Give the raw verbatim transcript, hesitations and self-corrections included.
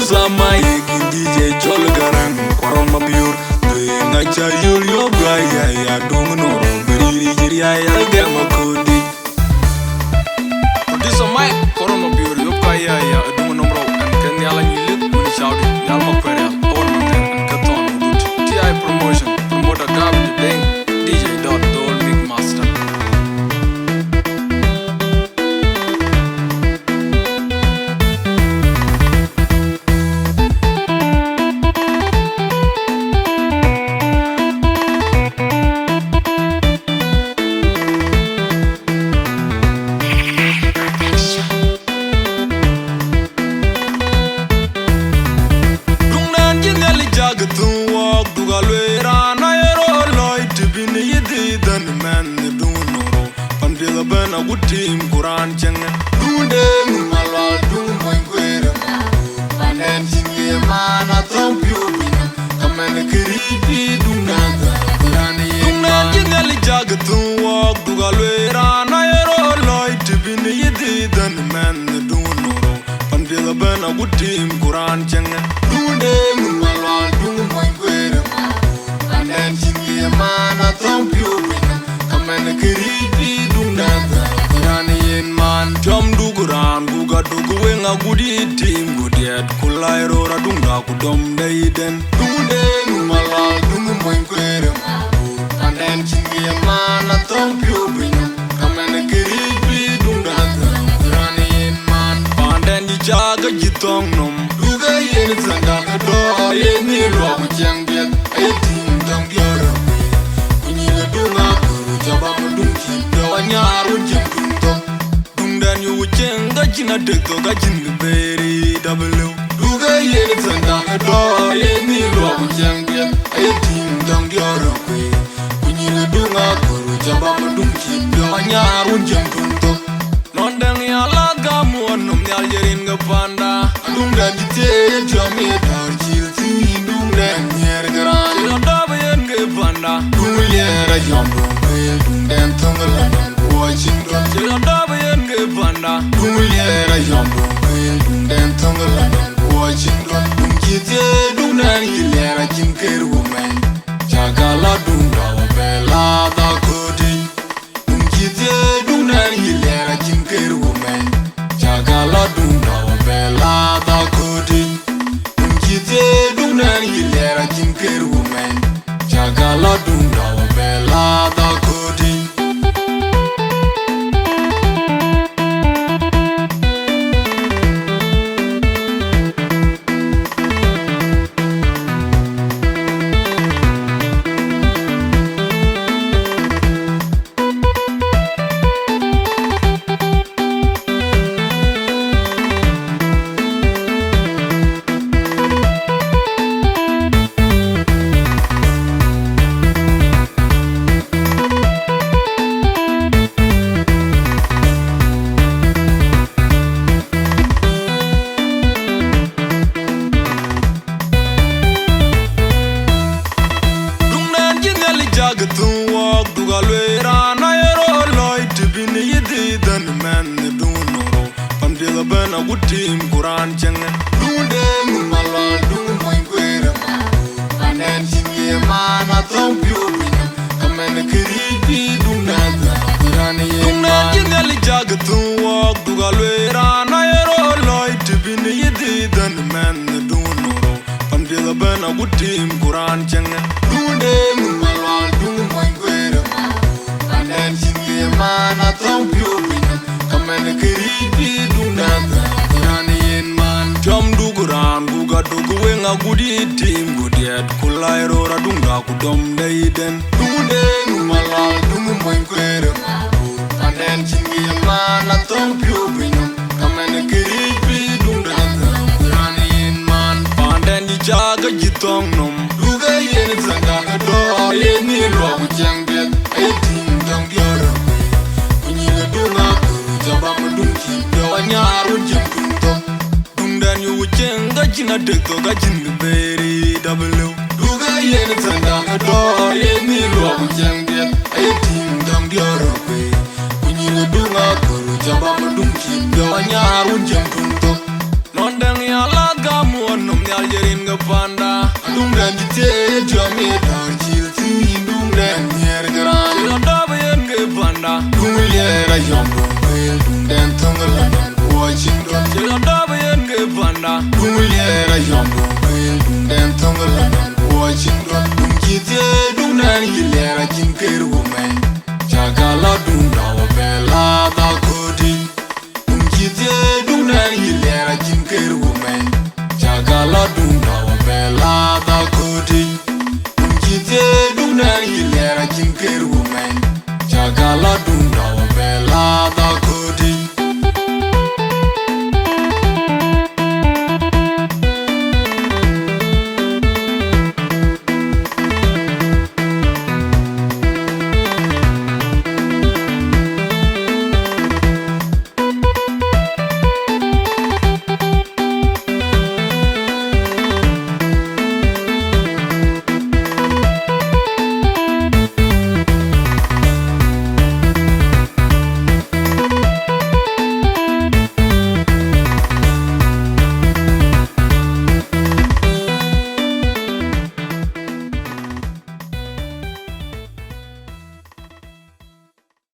Sama ye gin D J Chol Garang, Kuɔrɔn Mabior, Dueŋ aca yul yop gua ya ya duŋ nɔrɔ, beriri jir ya ya gɛm akodi. Producer Mike, Kuɔrɔn Mabior, yop gua ya ya duŋ nɔmrɔ, and kɛn yala nyilik, wini shouted, yal Makuɛr ya, Paul Makuɛr, and Kathon Udut. T I Promotion, promoter Gab Deng, D J Dot, the old big master. Duŋdɛn cï Nhialic cak thum wɔɔk, duk alueer raan aye rɔt lɔc, të bïn yï dhith dhɛn mɛnh ë duŋ nɔm rou. Pan piɛth abɛ̈n agut tim ku raan cieŋ. Duŋ Deŋ Malual, duŋ mony kueer ë Malual. Pandɛn cïn ye man athɔ̈ŋ piɔ̈u piny nɔm. Ka mɛn këric pïïr duŋdɛn dhäl, ku raan ë yen man. Duŋdɛn cï Nhialic cak thum wɔɔk, duk alueer raan aye rɔt lɔc, të bïn yï dhith dhɛn mɛnh ë duŋ nɔm rou. Pan piɛth abɛ̈n agut tim ku raan cieŋ. Duŋ Deŋ Malual, duŋ mony kueer ë Malual. Pandɛn cïn ye man athɔ̈ŋ piɔ̈u piny nɔm. Ka mɛn këric pïïr duŋdɛn dhäl, ku raan ë yen man. Tiɔm duk raan, ku ka duk weŋ agut yï tim, ku diɛt, ku lac röör aduŋda, ku dɔm de yïden. Duŋ Deŋ Malual, duŋ mony kueer ë Malual. Pandɛn cïn ye man athɔ̈ŋ piɔ̈u piny nɔm. Ka mɛn këric pïïr duŋdɛn dhäl, ku raan ë yen man. Pandɛn cï cak ke jï thɔ̈ŋ nɔm. Duk ë yen thɛnda ke dɔ̈ɔ̈r, yen ë luɔk ku ciɛŋ diɛt. Aye tïŋ dɔm diɔ̈ɔ̈r ë kueer. Ku nyïïn ë duŋ aköl, ku jɔba më duŋ cï piɔ̈u anyaar wun cieŋ duŋ thok. Duŋdɛn yuk cieŋ ka cïn adek thok, ka cïn kë bëër ë dap ë lëu. Duk ë yen thɛnda ke dɔ̈ɔ̈r, yen ë luɔk ku ciɛŋ diɛt. Aye tïŋ dɔm diɔ̈ɔ̈r ë kueer. Ku nyïïn ë duŋ aköl, ku jɔba më duŋ cï piɔ̈u anyaar wun cieŋ duŋ thok. Nɔn dɛŋ ya la gam wɔ nɔm nhial ye rin ke panda. Duŋdɛn cï thiëëc tiɔm ye dɔ̈ɔ̈r cil thïn, duŋdɛn nhiɛɛr ke raan. Cï lɔ dɔ̈p yen ke panda. Duŋ liɛɛr ayɔm duŋ kueel, duŋdɛn thöŋ ë London ku Washington. Cï lɔ dɔ̈p yen ke panda. Duŋ liɛɛr ayɔm duŋ kueel, duŋdɛn thöŋ ë London ku Washington. Duŋ cï thiëëc duŋdɛn yï liɛɛr acïn kër wumɛn. Cak a la duŋda wä bɛ la dha köödï. Duŋ cï thiëëc duŋdɛn yï liɛɛr acïn kër wumɛn. Cak a la duŋda wä bɛ la dha köödï. Duŋ cï thiëëc duŋdɛn yï liɛɛr acïn kër wumɛn. Cak a la duŋda wä bɛ la dha köödï. Duŋdɛn cï Nhialic cak thum wɔɔk, duk alueer raan aye rɔt lɔc, të bïn yï dhith dhɛn mɛnh ë duŋ nɔm rou. Pan piɛth abɛ̈n agut tim ku raan cieŋ. Duŋ Deŋ Malual, duŋ mony kueer ë Malual. Pandɛn cïn ye man athɔ̈ŋ piɔ̈u piny nɔm. Ka mɛn këric pïïr duŋdɛn dhäl, ku raan ë yen man. Duŋdɛn cï Nhialic cak thum wɔɔk, duk alueer raan aye rɔt lɔc, të bïn yï dhith dhɛn mɛnh ë duŋ nɔm rou. Pan piɛth abɛ̈n agut tim ku raan cieŋ. Duŋ Deŋ Malual, duŋ mony kueer ë Malual. Pandɛn cïn ye man athɔ̈ŋ piɔ̈u piny nɔm. Ka mɛn këric pïïr duŋdɛn dhäl, ku raan ë yen man. Tiɔm duk raan, ku ka duk weŋ agut yï tim, ku diɛt, ku lac röör aduŋda, ku dɔm de yïden. Duŋ Deŋ Malual, duŋ mony kueer ë Malual. Pandɛn cïn ye man athɔ̈ŋ piɔ̈u piny nɔm. Ka mɛn këric pïïr duŋdɛn dhäl, ku raan ë yen man. Pandɛn cï cak ke jï thɔ̈ŋ nɔm. Duk ë yen thɛnda ke dɔ̈ɔ̈r, yen ë luɔk ku ciɛŋ diɛt. Aye tïŋ dɔm diɔ̈ɔ̈r ë kueer. Ku nyïïn ë duŋ aköl, ku jɔba më duŋ cï piɔ̈u anyaar wun cieŋ duŋ thok. Duŋdɛn yuk cieŋ ka cïn adek thok, ka cïn kë bëër ë dap ë lëu. Duk ë yen thɛnda ke dɔ̈ɔ̈r, yen ë luɔk ku ciɛŋ diɛt. Aye tïŋ dɔm diɔ̈ɔ̈r ë kueer. Ku nyïïn ë duŋ aköl, ku jɔba më duŋ cï piɔ̈u anyaar wun cieŋ duŋ thok. Nɔn dɛŋ ya la gam wɔ Duŋdɛn cï thiëëc jɔm ye dɔ̈ɔ̈r cil thïn, duŋdɛn nhiɛɛr ke raan. Cï lɔ dɔ̈p yen ke panda. Duŋ liɛɛr ayɔm duŋ kuël, duŋdɛn thöŋ lɔ dɔm.